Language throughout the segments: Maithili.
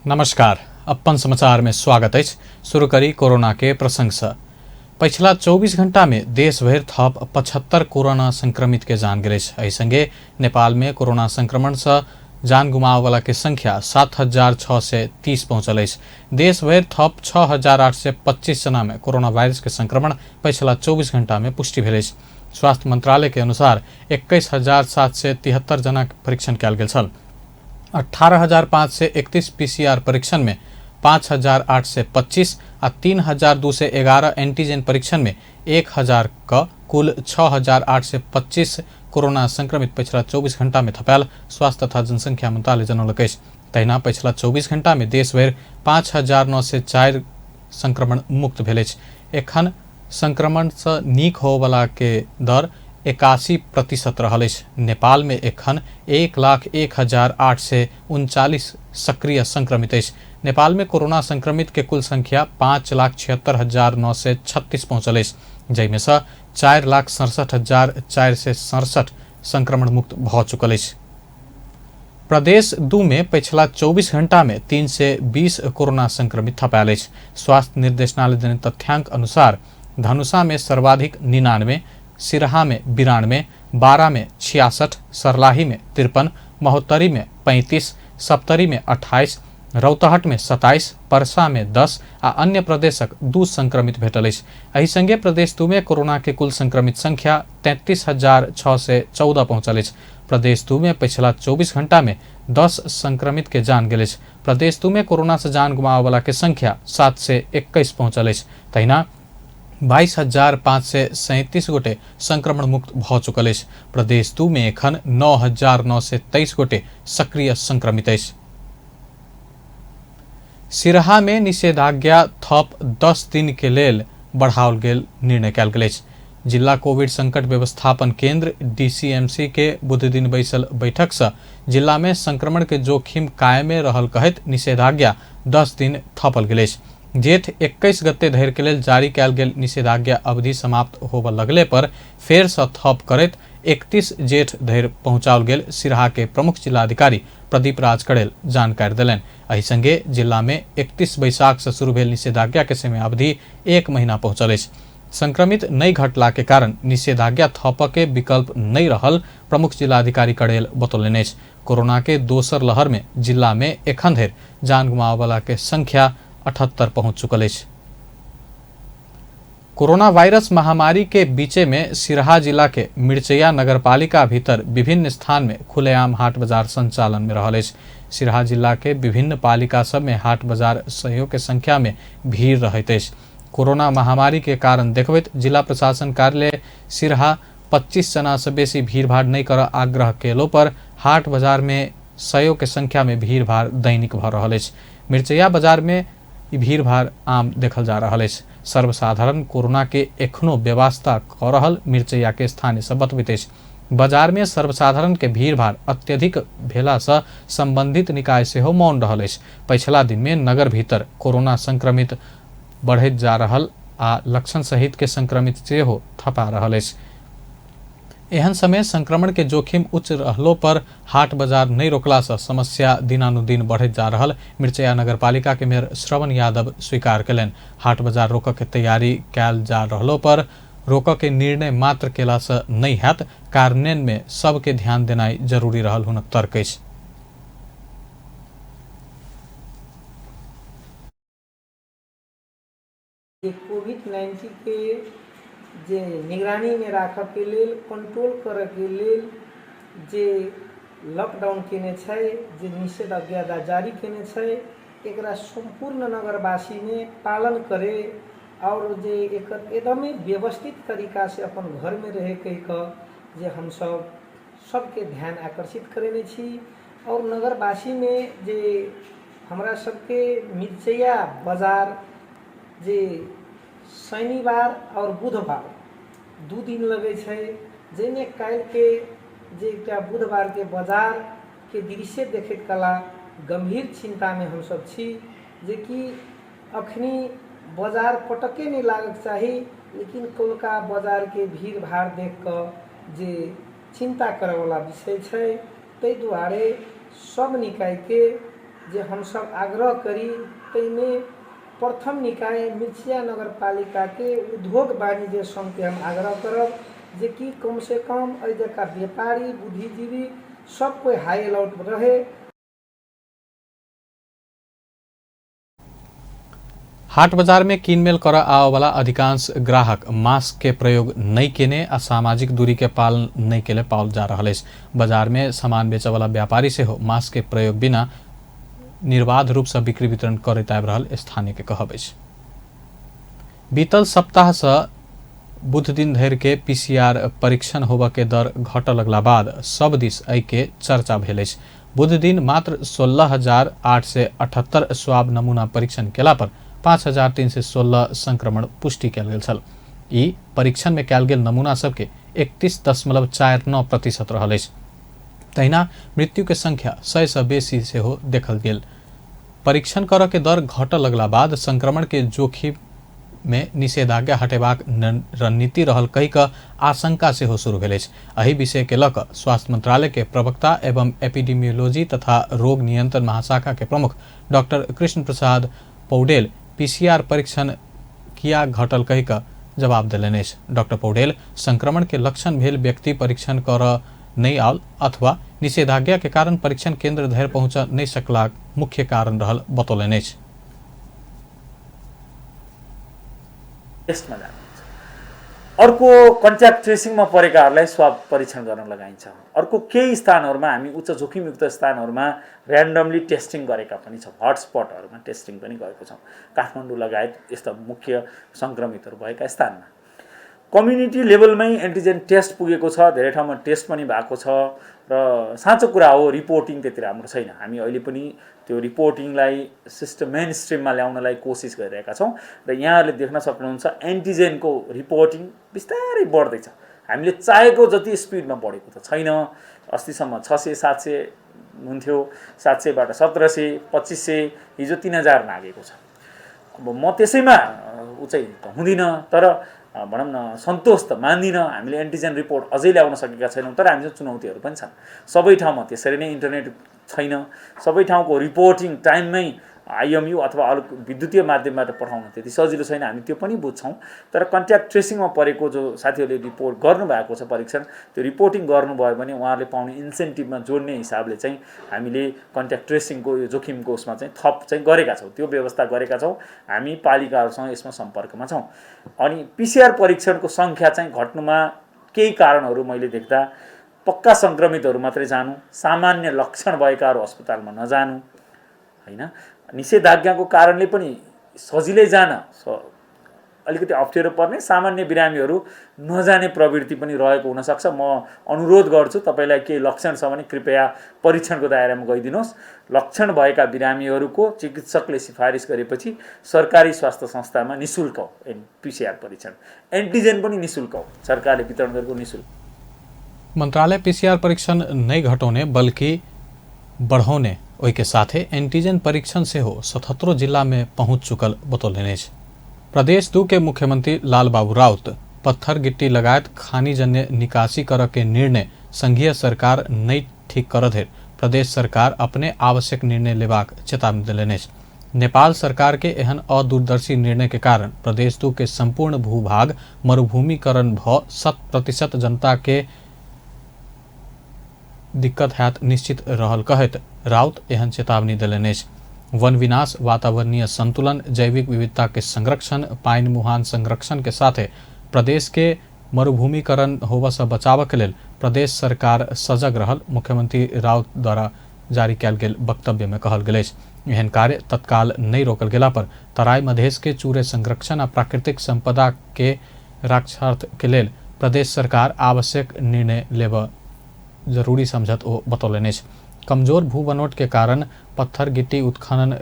नमस्कार, अपन समाचार में स्वागत अछि। शुरू करी कोरोना के प्रसंग से। पछिला 24 घंटा में देश भरि थप 75 कोरोना संक्रमित के जान गेल अछि। एहि संगे नेपाल में कोरोना संक्रमण से जान गुमावला के संख्या 7630 पहुंचल अछि। देश भरि थप 6825 जना में कोरोना वायरस के संक्रमण पछिला 24 घंटा में पुष्टि भेल अछि। स्वास्थ्य मंत्रालय के अनुसार 21,773 जना के परीक्षण कयल गेल छल। 18,531 पीसीआर परीक्षण में 5,825 आ 3,211 एंटीजन परीक्षण में 1,000 क कुल 6,825 कोरोना संक्रमित पछिला 24 घंटा में थपायल स्वास्थ्य तथा जनसंख्या मंत्रालय जनौलक अछि। तहिना पछिला 24 घंटा में देशभरि 5,904 संक्रमण मुक्त भेल अछि। एखन संक्रमण से नीक होवला के दर 81% रहल अछि। नेपाल में एखन 1,01,839 सक्रिय संक्रमित अछि। नेपाल में कोरोना संक्रमित के कुल संख्या 5,76,936 पहुंचल अछि, जाहिमे सँ 4,67,467 संक्रमण मुक्त भऽ चुकल अछि। प्रदेश 2 में पछिला 24 घंटा में 320 कोरोना संक्रमित थपायल अछि। स्वास्थ्य निर्देशनालय देने तथ्यांक अनुसार धनुषा में सर्वाधिक 99, सिरहा में 92, बारा में 66, सर्लाही में 53, महोत्तरी में 35, सप्तरी में 28, रौतहट में 27, परसा में 10 आ अन्य प्रदेशक 2 संक्रमित भेटल अछि। एहि संगे प्रदेश 2 में कोरोना के कुल संक्रमित संख्या 33,614 पहुंचल अछि। प्रदेश 2 में पछिला 24 घंटा में 10 संक्रमित के जान गेल अछि। प्रदेश 2 में कोरोना से जान गुमावला के संख्या 721 पहुंचल अछि। तहिना 22,537 गोटे संक्रमण मुक्त भऽ चुकल अछि। प्रदेश 2 में एखन 9,923 गोटे सक्रिय संक्रमित अछि। सिरहा में निषेधाज्ञा थप 10 दिन के लेल बढ़ाओल गेल निर्णय कयल गेल अछि। जिला कोविड संकट व्यवस्थापन केंद्र डीसीएमसी के बुधदिन बैसल बैठक से जिला में संक्रमण के जोखिम कायमे रहल कहैत निषेधाज्ञा 10 दिन थपल गेल अछि। जेठ 21 गते धरि के लेल जारी कयल गेल निषेधाज्ञा अवधि समाप्त होबय लगले पर फेर से थप करैत 31 जेठ धरि पहुंचाओल गेल सिरहा के प्रमुख जिलाधिकारी प्रदीप राज कड़ेल जानकारी देलनि। एहि संगे जिला में 31 बैसाख से शुरू भेल निषेधाज्ञा के समय अवधि 1 महीना पहुंचल अछि। संक्रमित नहि घटला के कारण निषेधाज्ञा थपऽ के विकल्प नहि रहल प्रमुख जिलाधिकारी कड़ेल बतौलनि अछि। कोरोना के दोसर लहर में जिला में एखन धरि जान गुमावला के संख्या 78 पहुंच चुकल अछि। कोरोना वायरस महामारी के बीचे में सिरहा जिला के मिर्चैया नगरपालिका भीतर विभिन्न स्थान में खुलेआम हाट बाजार संचालन में रहल अछि। सिरहा जिला के विभिन्न पालिका सब में हाट बाजार सहयोग के संख्या में भीड़ रहैत अछि। कोरोना महामारी के कारण देखबैत जिला प्रशासन कार्यालय सिरहा 25 जना से बेसी भीड़भाड़ नहीं कर आग्रह केलो पर हाट बाजार में सहयोग के संख्या में भीड़भाड़ दैनिक भऽ रहल अछि। मिर्चैया बाजार में भीड़भाड़ आम देखल जा रहल अछि। सर्वसाधारण कोरोना के एखनो व्यवस्था कऽ रहल मिर्चैया के स्थानीय सब बतबैत अछि। बाजार में सर्वसाधारण के भीड़भाड़ अत्यधिक भेला से संबंधित निकाय सेहो मौन रहल अछि। पछिला दिन में नगर भीतर कोरोना संक्रमित बढ़ैत जा रहल आ लक्षण सहित के संक्रमित सेहो थपा रहल अछि। एहन समय संक्रमण के जोखिम उच्च रहलो पर हाट बाजार नहीं रोकला से समस्या दिनानुदिन बढ़ैत जा रहल मिर्चैया नगरपालिका के मेयर श्रवण यादव स्वीकार कयलनि। हाट बाजार रोकऽ के तैयारी कयल जा रहलो पर रोकऽ के निर्णय मात्र केला से नहीं हैत, कार्यान्वयन में सबके ध्यान देनाइ जरूरी रहल हुनक तर्क अछि। जे कोविड-19 के जे निगरानीमे राखऽके लेल, कंट्रोल करऽके लेल जे लॉकडाउन केने छै, जे निषेधाज्ञा जारी केने छै, एकरा सम्पूर्ण नगरवासीमे पालन करे आओर जे एकर एकदमे व्यवस्थित तरीकासँ अपन घरमे रहै कहि कऽ जे हमसब सबके ध्यान आकर्षित करेने छी। आओर नगरवासीमे जे हमरा सबके मिरचैया बाजार जे शनिवार आओर बुधवार 2 दिन लगै छै, जाहिमे काल्हिके जे एकटा बुधवारके बाजारके दृश्य देखैत कला गम्भीर चिन्तामे हमसब छी जेकि अखनी बाजार पटके नहि लागक चाही, लेकिन कौलका बाजारके भीड़ भाड़ देख कऽ जे चिन्ता करऽवला विषय छै। ताहि दुआरे सब निकायके जे हमसब आग्रह करी ताहिमे प्रथम निकाय मिर्चिया नगरपालिकाके उद्योग वाणिज्य सङ्घके हम आग्रह करब जे कि कमसँ कम एहि जगह व्यापारी बुद्धिजीवी सब कोई हाई अलर्ट रहे। हाट बाजार में किनमेल कर आवेवाला अधिकांश ग्राहक मास्क के प्रयोग नहीं केने आ सामाजिक दूरी के पालन नहीं केले पाओल जा रहल अछि। बाजार में सामान बेचेवाला व्यापारी सेहो मास्क के प्रयोग बिना निर्बाध रूप से बिक्री वितरण करैत आबि रहल स्थानीय के कहब अछि। बीतल सप्ताह से बुध दिन धरि के पीसीआर परीक्षण होबऽ के दर घटऽ लगला बाद सब दिस एहि के चर्चा भेल अछि। बुध दिन मात्र 16,878 स्वाब नमूना परीक्षण केला पर 5,316 संक्रमण पुष्टि कयल गेल छल। ई परीक्षण में कयल गेल नमूना सबके 31.49% रहल अछि। तहिना मृत्यु के संख्या 100 से बेसी सेहो देखल गेल। परीक्षण करऽ के दर घटऽ लगला बाद संक्रमण के जोखिम में निषेधाज्ञा हटेबाक रणनीति रहल कहि कऽ आशंका सेहो शुरू भेल अछि। एहि विषय के लऽ कऽ स्वास्थ्य मंत्रालय के प्रवक्ता एवं एपिडेमियोलॉजी तथा रोग नियंत्रण महाशाखा के प्रमुख डॉक्टर कृष्ण प्रसाद पौडेल पीसीआर परीक्षण किया घटल कहि कऽ जवाब देलनि अछि। डॉक्टर पौडेल संक्रमण के लक्षण भेल व्यक्ति परीक्षण करऽ नहि आयल अथवा निषेधाज्ञा के कारण परीक्षण केंद्र धरि पहुँच नहि सकलाक मुख्य कारण रहल बतौलनि अछि। टेस्टमा जानुहुन्छ, अर्को कन्ट्याक्ट ट्रेसिङमा परेकाहरूलाई स्वाब परीक्षण गर्न लगाइन्छ। अर्को केही स्थानहरूमा हामी उच्च जोखिमयुक्त स्थानहरूमा ऱ्यान्डमली टेस्टिङ गरेका पनि छौँ, हटस्पटहरूमा टेस्टिङ पनि गरेको छौँ। काठमाडौँ लगायत यस्ता मुख्य सङ्क्रमितहरू भएका स्थानमा कम्युनिटी लेभलमै एन्टिजेन टेस्ट पुगेको छ, धेरै ठाउँमा टेस्ट पनि भएको छ र साँचो कुरा हो रिपोर्टिङ त्यति राम्रो छैन। हामी अहिले पनि त्यो रिपोर्टिङलाई सिस्टम मेन स्ट्रिममा ल्याउनलाई कोसिस गरिरहेका छौँ र यहाँहरूले देख्न सक्नुहुन्छ एन्टिजेनको रिपोर्टिङ बिस्तारै बढ्दैछ। हामीले चाहेको जति स्पिडमा बढेको त छैन। अस्तिसम्म 600 700 हुन्थ्यो, 700बाट 1700 2500, हिजो 3000 नागेको छ। अब म त्यसैमा ऊ चाहिँ त हुँदिनँ, तर भनौँ न सन्तोष त मान्दिनँ। हामीले एन्टिजेन रिपोर्ट अझै ल्याउन सकेका छैनौँ, तर हामीसँग चुनौतीहरू पनि छन्। सबै ठाउँमा त्यसरी नै इन्टरनेट छैन, सबै ठाउँको रिपोर्टिङ टाइममै आइएमयु अथवा अरू विद्युतीय माध्यमबाट पठाउन त्यति सजिलो छैन, हामी त्यो पनि बुझ्छौँ। तर कन्ट्याक्ट ट्रेसिङमा परेको जो साथीहरूले रिपोर्ट गर्नुभएको छ परीक्षण, त्यो रिपोर्टिङ गर्नुभयो भने उहाँहरूले पाउने इन्सेन्टिभमा जोड्ने हिसाबले चाहिँ हामीले कन्ट्याक्ट ट्रेसिङको यो जोखिमको उसमा चाहिँ थप चाहिँ गरेका छौँ, त्यो व्यवस्था गरेका छौँ। हामी पालिकाहरूसँग यसमा सम्पर्कमा छौँ। अनि पिसिआर परीक्षणको सङ्ख्या चाहिँ घट्नुमा केही कारणहरू मैले देख्दा पक्का सङ्क्रमितहरू मात्रै जानु, सामान्य लक्षण भएकाहरू अस्पतालमा नजानु, होइन, निषेधाज्ञाको कारणले पनि सजिलै जान अलिकति अप्ठ्यारो पर्ने, सामान्य बिरामीहरू नजाने प्रवृत्ति पनि रहेको हुनसक्छ। म अनुरोध गर्छु तपाईँलाई केही लक्षण छ भने कृपया परीक्षणको दायरामा गइदिनुहोस्। लक्षण भएका बिरामीहरूको चिकित्सकले सिफारिस गरेपछि सरकारी स्वास्थ्य संस्थामा निःशुल्क हो पिसिआर परीक्षण, एन्टिजेन पनि निःशुल्क हो, सरकारले वितरण गरेको निःशुल्क। मन्त्रालय पीसीआर परीक्षण नहि घटाउने बल्कि बढ़ौने, ओहिके साथे एंटीजन परीक्षण सेहो 77 जिला में पहुंच चुकल बतौलनि अछि। प्रदेश 2 के मुख्यमंत्री लालबाबू राउत पत्थर गिट्टी लगायत खानीजन्य निकासी करऽ के निर्णय संघीय सरकार नहि ठीक करऽ धरि प्रदेश सरकार अपने आवश्यक निर्णय लेबाक चेतावनी देलनि अछि। नेपाल सरकार के एहन अदूरदर्शी निर्णय के कारण प्रदेश 2 के संपूर्ण भूभाग मरुभूमिकरण भ 100% जनता के दिक्कत हैत निश्चित रहल कहैत राउत एहन चेतावनी देलनि अछि। वन विनाश, वातावरणीय संतुलन, जैविक विविधता के संरक्षण, पानि मुहान संरक्षण के साथे प्रदेश के मरुभूमिकरण होबऽ से बचाबऽ के लेल प्रदेश सरकार सजग रहल मुख्यमंत्री राउत द्वारा जारी कयल गेल वक्तव्य में कहल गेल अछि। एहन कार्य तत्काल नहि रोकल गेला पर तराई मधेश के चूरे संरक्षण आ प्राकृतिक संपदा के रक्षार्थ के लेल प्रदेश सरकार आवश्यक निर्णय लेबऽ जरूरी समझत ओ बतौलनि अछि। कमजोर भूबनोट के कारण पत्थर गिट्टी उत्खनन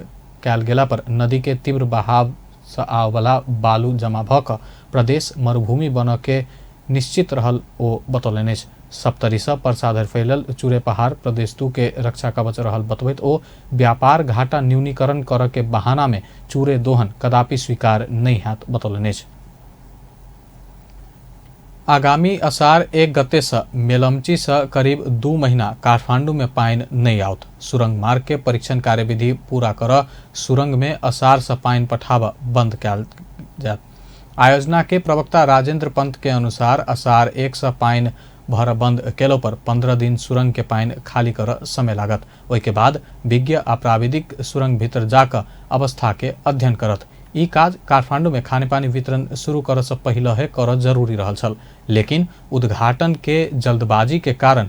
कयल गेला पर नदी के तीव्र बहाव से आवला बालू जमा भऽ कऽ प्रदेश मरुभूमि बनऽ के निश्चित रहल ओ बतौलनि अछि। सप्तरी सँ परसा धरि फैलल चूरे पहाड़ प्रदेश 2 के रक्षा कवच रहल बतबैत ओ व्यापार घाटा न्यूनीकरण करऽ के बहाना में चूरे दोहन कदापि स्वीकार नहि हैत बतौलनि अछि। आगामी असार 1 गते से मेलम्ची से करीब 2 महीना काठमांडू में पानि नहीं आओत। सुरंग मार्ग के परीक्षण कार्यविधि पूरा कर सुरंग में असार से पानि पठाब बंद कयल जायत। आयोजना के प्रवक्ता राजेंद्र पंत के अनुसार असार 1 से पानि भर बंद केलो पर 15 दिन सुरंग के पानि खाली कर समय लागत। ओहि के बाद विज्ञ आ प्राविधिक सुरंग भीतर जाकर अवस्था के अध्ययन करत। ई काज काठमांडू में खानेपानी वितरण शुरू करे से पहले है कर जरूरी रहल छल, लेकिन उद्घाटन के जल्दबाजी के कारण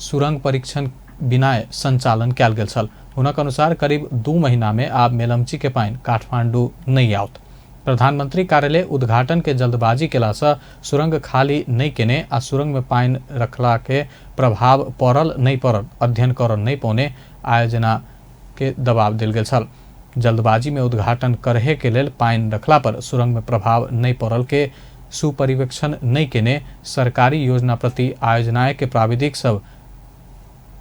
सुरंग परीक्षण बिना संचालन कयल गेल छल। हुनक अनुसार करीब 2 महीना में आब मेलम्ची के पानि काठमांडू नहीं आओत। प्रधानमंत्री कार्यालय उद्घाटन के जल्दबाजी केला से सुरंग खाली नहीं केने आ सुरंग में पानि रखला के प्रभाव पड़ल नहीं पड़ल अध्ययन कर नहीं पौने आयोजना के दबाव देल गेल छल। जल्दबाजी में उद्घाटन करहे के लेल पानि रखला पर सुरंग में प्रभाव नहीं पड़ल के सुपरिवेक्षण नहीं केने सरकारी योजना प्रति आयोजनाएं के प्राविधिक सब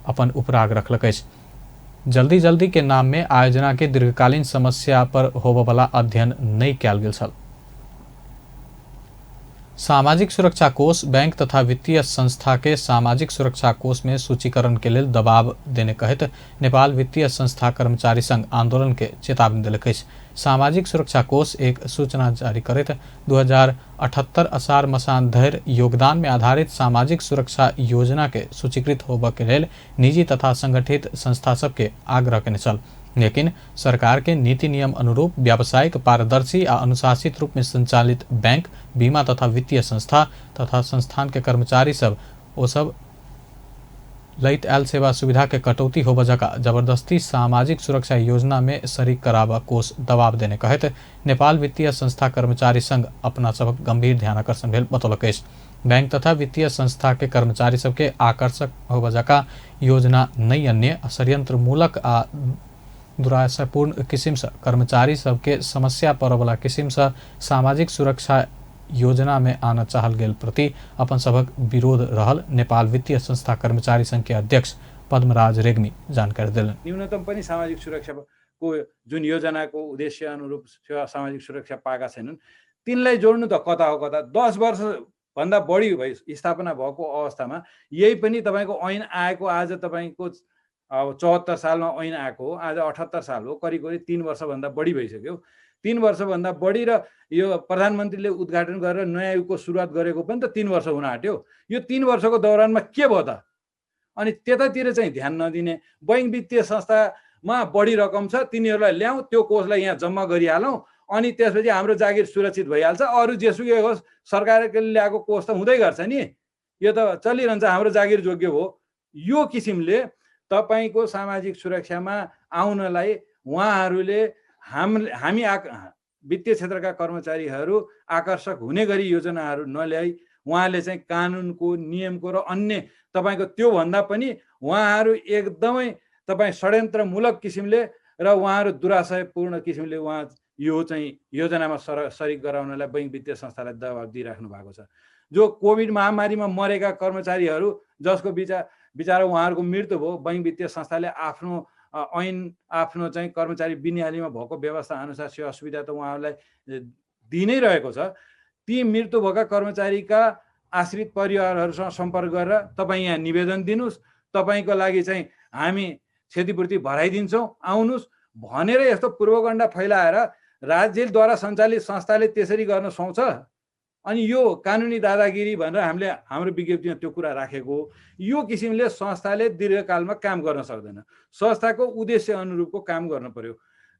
अपन उपराग रखलक अछि। जल्दी जल्दी के नाम में आयोजना के दीर्घकालीन समस्या पर होबयवला अध्ययन नहीं कयल गेल छल। सामाजिक सुरक्षा कोष बैंक तथा वित्तीय संस्था के सामाजिक सुरक्षा कोष में सूचीकरण के लेल दबाव देने कहैत नेपाल वित्तीय संस्था कर्मचारी संघ आंदोलन के चेतावनी देलक अछि। सामाजिक सुरक्षा कोष एक सूचना जारी करैत 2078 असार मसान धरि योगदान में आधारित सामाजिक सुरक्षा योजना के सूचीकृत होबय के लेल निजी तथा संगठित संस्था सबके आग्रह केने छल। लेकिन सरकार के नीति नियम अनुरूप व्यावसायिक, पारदर्शी आ अनुशासित रूप में संचालित बैंक, बीमा तथा वित्तीय संस्था तथा संस्थान के कर्मचारी सब ओ सब लैत आयल सेवा सुविधा के कटौती होबय जका जबरदस्ती सामाजिक सुरक्षा योजना में शरीक कराबऽ कोष दबाव देने कहैत नेपाल वित्तीय संस्था कर्मचारी संघ अपना सबक गंभीर ध्यानाकर्षण भेल बतौलक अछि। बैंक तथा वित्तीय संस्था के कर्मचारी सबके आकर्षक होबय जका योजना नहीं अन्य षड्यंत्रमूलक आ दुराशापूर्ण किसिम से कर्मचारी सबके समस्या पड़यवला किसिम से सामाजिक सुरक्षा योजना में आना चाहल गेल प्रति अपन सबक विरोध रहल नेपाल वित्तीय संस्था कर्मचारी संघ के अध्यक्ष पद्मराज रेग्मी जानकारी देलनि। न्यूनतम पनि सामाजिक सुरक्षाको जुन योजनाको उद्देश्य अनुरूप सेवा सामाजिक सुरक्षा पाएका छैनन् तिनलाई जोड्नु त कता हो कता। 10 वर्षभन्दा बढी भई स्थापना भएको अवस्थामा यही पनि तपाईँको ऐन आएको आज तपाईँको अब 74 सालमा ऐन आएको हो, आज 78 साल हो, करिब करिब 3 वर्षभन्दा बढी भइसक्यो। 3 वर्षभन्दा बढी र यो प्रधानमन्त्रीले उद्घाटन गरेर नयाँ युगको सुरुवात गरेको पनि त 3 वर्ष हुन आँट्यो। यो 3 वर्षको दौरानमा के भयो त? अनि त्यतातिर चाहिँ ध्यान नदिने, बैंक वित्तीय संस्थामा बढी रकम छ तिनीहरूलाई ल्याउँ, त्यो कोषलाई यहाँ जम्मा गरिहालौँ अनि त्यसपछि हाम्रो जागिर सुरक्षित भइहाल्छ, अरू जेसुकै होस् सरकारले ल्याएको कोष त हुँदै गर्छ नि, यो त चलिरहन्छ, हाम्रो जागिर जोग्य हो। यो किसिमले तपाईको सामाजिक सुरक्षामा आउनलाई उहाँहरूले हामी वित्तीय क्षेत्रका कर्मचारीहरू आकर्षक हुने गरी योजनाहरू नल्याई उहाँले चाहिँ कानुनको नियमको र अन्य तपाईँको त्योभन्दा पनि उहाँहरू एकदमै तपाईँ षड्यन्त्रमूलक किसिमले र उहाँहरू दुराशयपूर्ण किसिमले उहाँ यो चाहिँ योजनामा सरिक गराउनलाई बैंक वित्तीय संस्थालाई दबाब दिइराख्नु भएको छ। जो कोभिड महामारीमा मरेका कर्मचारीहरू जसको बिचरा उहाँहरूको मृत्यु भयो, बैंक वित्तीय संस्थाले आफ्नो ऐन आफ्नो चाहिँ कर्मचारी विनियालीमा भएको व्यवस्था अनुसार सेवा सुविधा त उहाँहरूलाई दिइ नै रहेको छ। ती मृत्यु भएका कर्मचारीका आश्रित परिवारहरूसँग सम्पर्क गरेर तपाईँ यहाँ निवेदन दिनुहोस्, तपाईँको लागि चाहिँ हामी क्षतिपूर्ति भराइदिन्छौँ, आउनुहोस् भनेर यस्तो पूर्वगण्डा फैलाएर राज्यद्वारा सञ्चालित संस्थाले त्यसरी गर्न सुहाउँछ? अनि यो कानुनी दादागिरी भनेर हामीले हाम्रो विज्ञप्तिमा त्यो कुरा राखेको हो। यो किसिमले संस्थाले दीर्घकालमा काम गर्न सक्दैन। संस्थाको उद्देश्य अनुरूपको काम गर्नु पर्यो,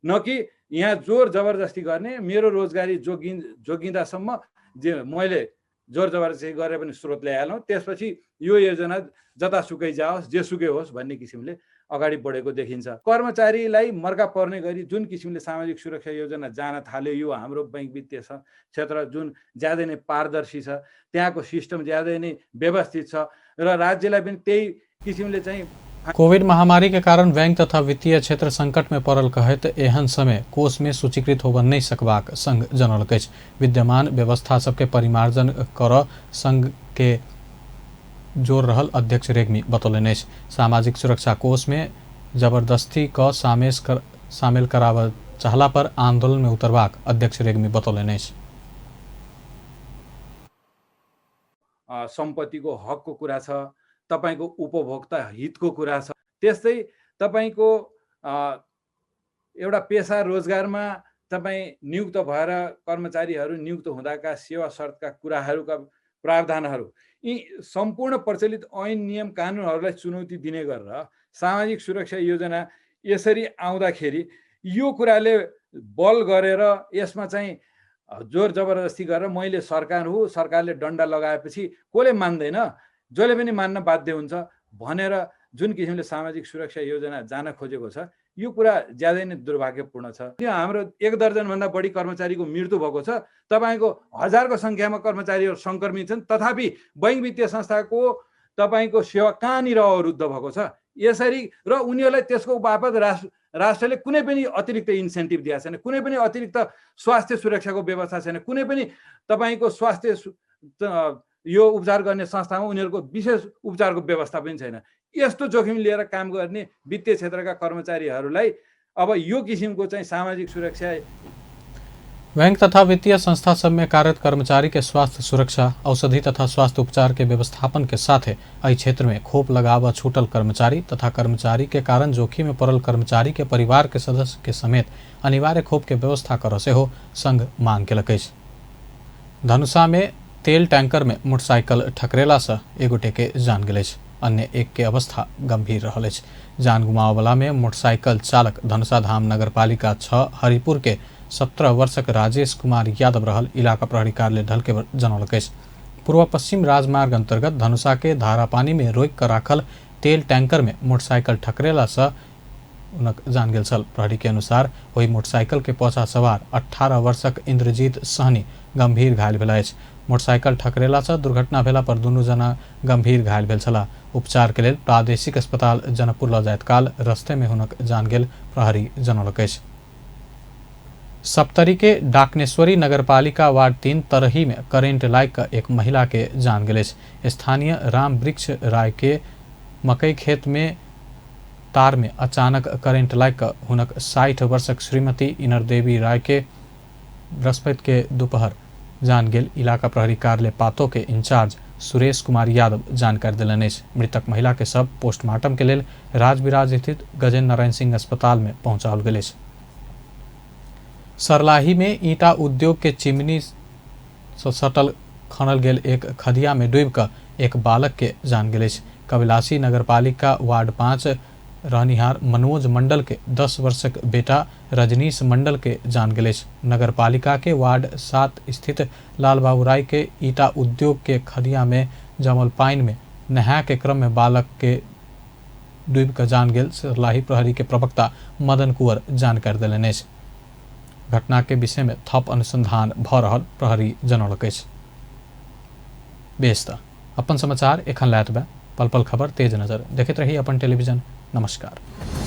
न कि यहाँ जोर जबरजस्ती गर्ने। मेरो रोजगारी जोगिँदासम्म जे मैले जोर जबरजस्ती गरेर पनि स्रोत ल्याइहालौँ, त्यसपछि यो योजना जतासुकै जाओस् जेसुकै होस् भन्ने किसिमले अगाडि बढेको देखिन्छ। कर्मचारीलाई मर्का पर्ने गरी जुन किसिमले सामाजिक सुरक्षा योजना जान थाल्यो, यो हाम्रो बैंक वित्तीय क्षेत्र जुन ज्यादै नै पारदर्शी छ, त्यहाँको सिस्टम ज्यादै नै व्यवस्थित छ र राज्यलाई पनि त्यही किसिमले चाहिँ। कोविड महामारी के कारण बैंक तथा वित्तीय क्षेत्र संकट में पड़ल कहैत एहन समय कोष में सूचीकृत होबय नहि सकबाक संघ जनौलक अछि। विद्यमान व्यवस्था सबके परिमार्जन कर संघ के जोर रहल अध्यक्ष रेग्मी बतौलनि अछि। सामाजिक सुरक्षा कोष में जबरदस्ती क शामिल कराबय चाहला पर आंदोलन में उतरबाक अध्यक्ष रेग्मी बतौलनि अछि। सम्पत्तिको हकको कुरा छ, तपाईँको उपभोक्ता हितको कुरा छ। त्यस्तै तपाईँको एउटा पेसा रोजगारमा तपाईँ नियुक्त भएर कर्मचारीहरू नियुक्त हुँदाका सेवा शर्तका कुराहरूका प्रावधानहरू, यी सम्पूर्ण प्रचलित ऐन नियम कानुनहरूलाई चुनौती दिने गरेर सामाजिक सुरक्षा योजना यसरी आउँदाखेरि यो कुराले बल गरेर यसमा चाहिँ जोर जबरजस्ती गरेर मैले सरकार हो, सरकारले डन्डा लगाएपछि कसले मान्दैन, जसले पनि मान्न बाध्य हुन्छ भनेर जुन किसिमले सामाजिक सुरक्षा योजना जान खोजेको छ, यो कुरा ज्यादै नै दुर्भाग्यपूर्ण छ। त्यो हाम्रो 1 दर्जनभन्दा बढी कर्मचारीको मृत्यु भएको छ, तपाईँको हजारको सङ्ख्यामा कर्मचारीहरू सङ्क्रमित छन्, तथापि बैंक वित्तीय संस्थाको तपाईँको सेवा कहाँनिर अवरुद्ध भएको छ यसरी? र उनीहरूलाई त्यसको बापत राष्ट्रले कुनै पनि अतिरिक्त इन्सेन्टिभ दिएको छैन, कुनै पनि अतिरिक्त स्वास्थ्य सुरक्षाको व्यवस्था छैन, कुनै पनि तपाईँको स्वास्थ्य यो उपचार गर्ने संस्थामा उनीहरूको विशेष उपचारको व्यवस्था पनि छैन। यस्तो जोखिम लिएर काम गर्ने वित्तीय क्षेत्रका कर्मचारीहरूलाई अब यो किसिमको चाहिँ सामाजिक सुरक्षा। बैंक तथा वित्तीय संस्था सब में कार्यरत कर्मचारी के स्वास्थ्य सुरक्षा, औषधि तथा स्वास्थ्य उपचार के व्यवस्थापन के साथ एहि क्षेत्र में खोप लगाव छूटल कर्मचारी तथा कर्मचारी के कारण जोखिम में पड़ल कर्मचारी के परिवार के सदस्य के समेत अनिवार्य खोप के व्यवस्था कर सेहो संघ मांग केलक अछि। धनुषा में तेल टैंकर में मोटरसाइकिल ठकरेला से एक गोटे के जान गेल अछि, अन्य एक के अवस्था गंभीर रहल अछि। जान गुमावला में मोटरसाइकिल चालक धनुषा धाम नगरपालिका 6 हरिपुर के 17 वर्षक राजेश कुमार यादव रहल इलाका प्रहरी कार्यालय ढलके जनौलक अछि। पूर्व पश्चिम राजमार्ग अंतर्गत धनुषा के धारापानी में रोकि कऽ राखल तेल टैंकर में मोटरसाइकिल ठकरेला से हुनक जान गेल छल। प्रहरी के अनुसार ओहि मोटरसाइकिल के पाछा सवार 18 वर्षक इंद्रजीत सहनी गंभीर घायल भेल अछि। मोटरसाइकिल ठकरेला से दुर्घटना भेला पर दुनू जना गंभीर घायल भेल छलाह। उपचार के लेल प्रादेशिक अस्पताल जनकपुर लऽ जाइत काल रस्ते में हुनक जान गेल प्रहरी जनौलक अछि। सप्तरी के डाकनेश्वरी नगरपालिका वार्ड 3 तरही में करेंट लागि कऽ एक महिला के जान गेल अछि। स्थानीय राम वृक्ष राय के मकई खेत में तार में अचानक करेंट लागि कऽ हुनक 60 वर्षक श्रीमती इनर देवी राय के बृहस्पति के दोपहर जान गेल। इलाका प्रहरी कार्यालय पातो के इंचार्ज सुरेश कुमार यादव जानकारी देलनि अछि। मृतक महिला के शव पोस्टमार्टम के लेल राजविराज स्थित गजेन्द्र नारायण सिंह अस्पताल में पहुंचाओल गेल अछि। सरलाही में ईंटा उद्योग के चिमनी से सटल खनल गेल एक खदिया में डूबि कऽ एक बालक के जान गेल अछि। कबिलासी नगरपालिका वार्ड 5 रहनिहार मनोज मंडल के 10 वर्षक बेटा रजनीश मंडल के जान गेल अछि। नगरपालिका के वार्ड 7 स्थित लाल बाबू राय के ईंटा उद्योग के खदिया में जमल पानि में नहाय के क्रम में बालक के डूबि कऽ जान गेल सरलाही प्रहरी के प्रवक्ता मदन कुंवर जानकारी देलनि अछि। घटना के विषय में थप अनुसंधान भ रहल प्रहरी जनौलक अछि। बेस त अपन समाचार एखन लैत बा पल पल खबर तेज नजर देखैत रही अपन टेलीविजन। नमस्कार।